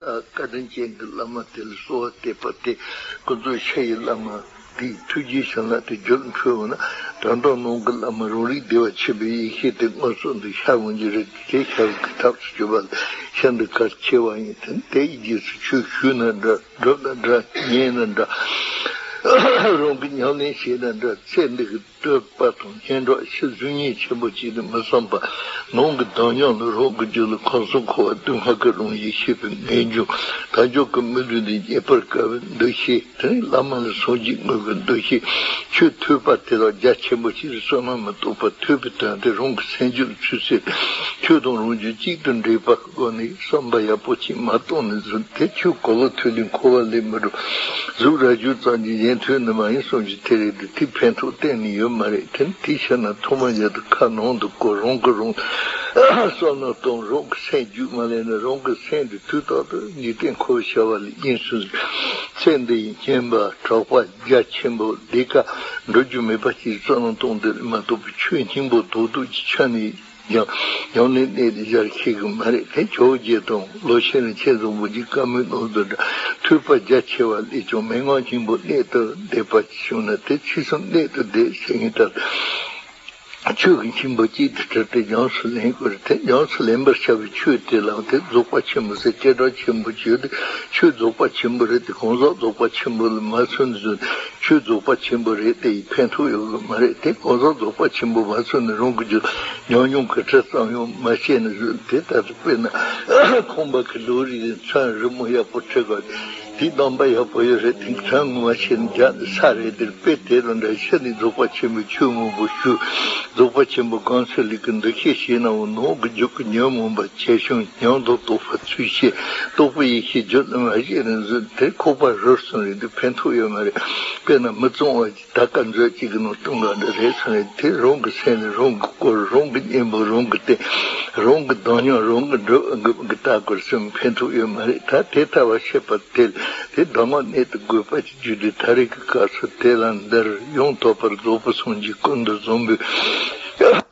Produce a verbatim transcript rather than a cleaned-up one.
བཀའ་དྲིན་ཅན་གྱི་བླ་མ་དེ་ལ་གསོལ་བ་འདེབས་པ་སྟེ། ཀུན་རྫོབ་ཕྱི་ཡི་བླ་མ་དེའི་ཐུགས་རྗེའི་བྱིན་རླབས་དེ་རྒྱུད་འཕྲོས་འོང་ན། དོན་དམ་ནང་གི་བླ་མ་རང་རིག་བདེ་བ་ཆེན་པོའི་ཡེ་ཤེས་དེ་མངོན་སུམ་དུ་ཤར་འོང་རྒྱུ་རེད། དེ་ཤར་བའི་ཐབས་སུ་གྱུར་པ་ལ་ཤིན་ཏུ་གལ་ཆེ་བ་ཡིན། དེ་ནི་དེ་ཡི་རྗེས་སུ་ཆོས་ཞུས་ན་འདྲ། སྒྲུབ་ན་འདྲ། ཉན་ན་འདྲ། རང་གིས་ཉམས་ལེན་བྱས་ན་འདྲ། ཚེ་འདི་གི་བསྟོད་པ་དང་སྙན་གྲགས་ཕྱིར་གཟུགས་བརྙན་ཆེན་པོ་གཅིག་ཏུ་མི་བསམ་པར། ནང་གི་དམ་ཉམས་ལ་རང་གི་རྒྱུད་ལ་ཁམས་གསུམ་འཁོར་བ་སྡུག་བསྔལ་གྱི་རང་བཞིན་ཤེས་པའི་ངེས་འབྱུང་། དལ་འབྱོར་གྱི་མི་ལུས་འདི་རྙེད་པར་དཀའ་བའི་འདུ་ཤེས། དེ་ནི་བླ་མ་ལ་སངས་རྒྱས་དངོས་ཀྱི་འདུ་ཤེས། ཆོས་ཐོས་པ་དེ་དག་རྒྱ་ཆེན་པོ་ཞིག་ལ་བསོད་ནམས་མི་རྟོགས་པར་ཐོས་པའི་དོན་དེ་རང་གི་སེམས་རྒྱུད་ལ་ཚུད་ཚེ། ཆོས་དང་རང་རྒྱུད་གཅིག་ཏུ་འདྲེས་པ། སྒོ་ནས་བསམ་པ་ཡག་པོ་ཅིག་མ་གཏོང་ནས་བཟུང་སྟེ། ཆོས་གོ་ལ་ཐོས་ལས་འཁོར་བ་ལས་མི་འགྲོ། གཟུགས་རྭ་ཅོ་ཙམ་གྱིས་གཞན་ཐོས་ནི་མ་ཡིན་གསུངས་ཀྱི་དེ་རེད་དེ། དེའི་ཕན་ཐོགས་གཏན་ནས་ཡོད་མ་རེད། དེ་ནི་དེའི་ཕྱིར་ན་ཐོག་མར་རྒྱལ་དུ་ཁ་ནང་དུ་བསྐོར། རང་གིས་རང་བསམ་བློ་གཏོང་། རང་གི་སེམས་རྒྱུད་མ་ལེན་ན། རང་གི་སེམས་དེ་དུས་རྟག་ཏུ་འཇིག་རྟེན་འཁོར་བའི་བྱ་བ་ལས་གཡེང་ཚུལ། ཚེ་འདི་ཡི་སྙན་པ་གྲགས་པ་རྒྱ་ཆེན་པོ་འདི་ཀ་འགྲོ་རྒྱུ་མེད་པ་ཅིག་བསམ་བློ་གཏོང་འདོད་མ་གཏོགས་པའི་ཆོས་སྙིང་པོ་རྡོག་རྡོག་གི་ཆ་ནས། ཡང་ཡང་ནས་གནད་དུ་སྦྱར་ཤེས་ཀྱི་མ་རེད་དེ། ཇོ་བོ་རྗེ་དང་ལོ་ཆེན་རིན་ཆེན་བཟང་པོ་གྱི་བཀའ་མོལ་ནང་དུ་འདྲ། ཐོས་པ་རྒྱ་ཆེ་བ་སླད་ཀྱང་མན་ངག་སྙིང་པོ་གནད་དུ་བསྡུས་པ་བྱུང་ན། དེ་ཕྱི་གསུམ་གནད་དུ་བསྡུས་ཟེར་མཁན་ལྟར། ཆོས་ཀྱི་སྙིང་པོ་གཅིག་ཏུ་དྲིལ་ཏེ་ཉམས་སུ་ལེན་དགོས་རེད་དེ། ཉམས་སུ་ལེན་པར་བྱ་བའི་ཆོས་དེ་ལའང་དེ་རྫོགས་པ་ཆེན་པོ་ཟེར། བྱེ་བྲག་ཆེན་པོ་བརྗོད་དེ། ཆོས་རྫོགས་པ་ཆེན་པོ་རེད་དེ། གང་ཟག་རྫོགས་པ་ཆེན་པོ་ལ་མ་མཚོན་ནས་བཟུང་ཆོས་རྫོགས་པ་ཆེན་པོ་རེད་དེ་ཡི་ཕན་ཐོགས་ཡོད་གི་མ་རེད་དེ། གང་ཟག་རྫོགས་པ་ཆེན་པོ་མ་མཚོན་ནས་རང་གི་རྒྱུད་ཉམས་མྱོང་གི་དྲི་ཙམ་ཡང་མ་བཤད་ནས་བཟུང་དེ་ལྟར། དཔེར་ན་ཁང་པ་གི་ལོ་རིས་ཚོན་རི་མོ་ཡག་པོ་བྲིས་པ་དེའི་གདམས་པ་ཡག་པོ་ཡོད་རེད་དེ། ཚོན་ངོ་མ་བཤད་ན་རྒྱ་ནི་ས་རེད་དེ། དཔེ་དེ་དང་འདྲ། ཕྱི་ནས་རྫོགས་པ་ཆེན་པོའི་ཆོས་མང་པོ་ཞུ། རྫོགས་པ་ཆེན་པོ་སྒོམ་ཚུལ་ལུགས་ཀྱི་འདུ་ཤེས་བྱས་ན་འོ། ནང་གི་རྒྱུད་ཀྱི་ཉོན་མོངས་པ་ཇེ་ཆུང་། ཉམས་དང་རྟོགས་པ་ཚུལ་ཤེས། རྟོགས་པའི་ཡེ་ཤེས་རྒྱུད་ལ་མ་སྐྱེས་ནས་བཟུང་དེ་ཁོག་པ་རུལ་སོང་རེད་དེ། ཕན་ཐོགས་ཡོད་མ་རེད། དཔེར་ན་མི་གཙང་བ་ད་ག་མཛོད་ཅིག་གི་ནང་བཏུང་ག་འདྲ་རེད་སོང་རེད་དེ། རང་གི་སེམས་ནི་རང་གིས་བསྐོར། རང་གི་གཉེན་པོ་རང་གིས་བསྟེན། རང་གི་དམ་ཉམས་རང་གིས་སྒྲུབ་གི་ལྟ་དགོས་སོང་ཕན་ཐོགས་ཡོད་མ་རེད། ད་དེ་ལྟ་བ་ཤེས་པ་དེ་དེ་གདམས་ངག་གནད་དུ་དགོས་པ་ཅིག་བརྒྱུད་དེ། ད་རེས་ཀྱི་སྐབས་སུ་དེ་ལ་འདིར་ཡང་དག་པར་རྫོགས་པའི་སངས་རྒྱས་ཀུན་ཏུ་བཟང་པོའི་